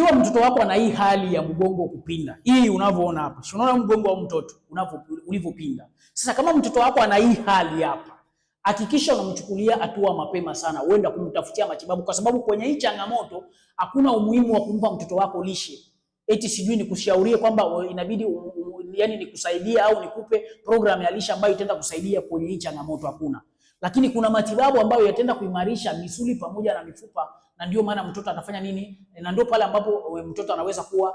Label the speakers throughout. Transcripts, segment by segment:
Speaker 1: Ikiwa mtoto wako ana hii hali ya mgongo kupinda, hii unavyoona hapa, si unaona mgongo wa mtoto unavyo ulivyopinda. Sasa kama mtoto wako ana hii hali hapa, hakikisha unamchukulia hatua mapema sana, uenda kumtafutia matibabu, kwa sababu kwenye hii changamoto hakuna umuhimu wa kumpa mtoto wako lishe eti sijui nikushaurie kwamba inabidi yani nikusaidia au nikupe program ya lishe ambayo itaenda kusaidia kwenye hii changamoto, hakuna. Lakini kuna matibabu ambayo yataenda kuimarisha misuli pamoja na mifupa, na ndio maana mtoto atafanya nini, na ndio pale ambapo mtoto anaweza kuwa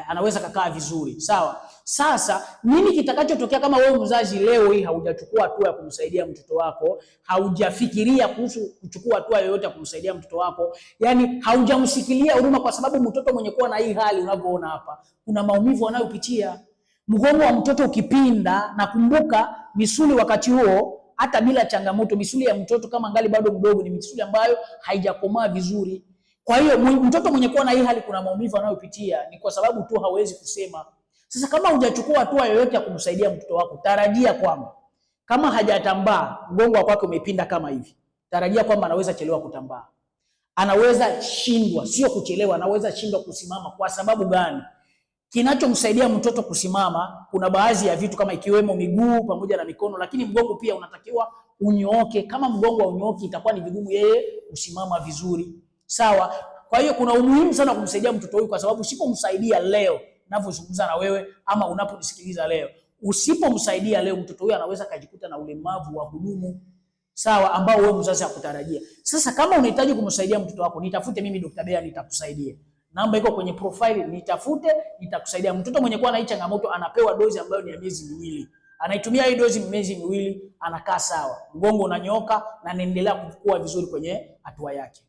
Speaker 1: anaweza kakaa vizuri, sawa. Sasa nini kitakachotokea kama wewe mzazi leo hii haujachukua hatua ya kumsaidia mtoto wako, haujafikiria kuhusu kuchukua hatua yoyote ya kumsaidia mtoto wako, yani haujamsikilia huruma, kwa sababu mtoto mwenye kuwa na hii hali unavyoona hapa, kuna maumivu anayopitia. Mgongo wa mtoto ukipinda, na kumbuka misuli wakati huo hata bila changamoto, misuli ya mtoto kama ngali bado mdogo ni misuli ambayo haijakomaa vizuri. Kwa hiyo mtoto mwenye kuwa na hii hali kuna maumivu anayopitia, ni kwa sababu tu hawezi kusema. Sasa kama hujachukua hatua yoyote ya kumsaidia mtoto wako, tarajia kwamba kama hajatambaa, mgongo wake umepinda kama hivi, tarajia kwamba anaweza chelewa kutambaa, anaweza shindwa, sio kuchelewa, anaweza shindwa kusimama. Kwa sababu gani? Kinachomsaidia mtoto kusimama, kuna baadhi ya vitu kama ikiwemo miguu pamoja na mikono, lakini mgongo pia unatakiwa unyooke. Kama mgongo haunyooki, itakuwa ni vigumu yeye kusimama vizuri. Sawa. Kwa hiyo kuna umuhimu sana kumsaidia mtoto huyu, kwa sababu usipomsaidia leo ninavyozungumza na wewe ama unaponisikiliza leo, usipomsaidia leo mtoto huyu anaweza kajikuta na ulemavu wa kudumu, sawa, ambao wewe mzazi hakutarajia. Sasa kama unahitaji kumsaidia mtoto wako, nitafute mimi Dr. Bea, nitakusaidia. Namba iko kwenye profile, nitafute, nitakusaidia. Mtoto mwenye kuwa na hii changamoto anapewa dozi ambayo ni ya miezi 2. Anaitumia hii dozi miezi 2, anakaa sawa, mgongo unanyooka na anaendelea kukua vizuri kwenye hatua yake.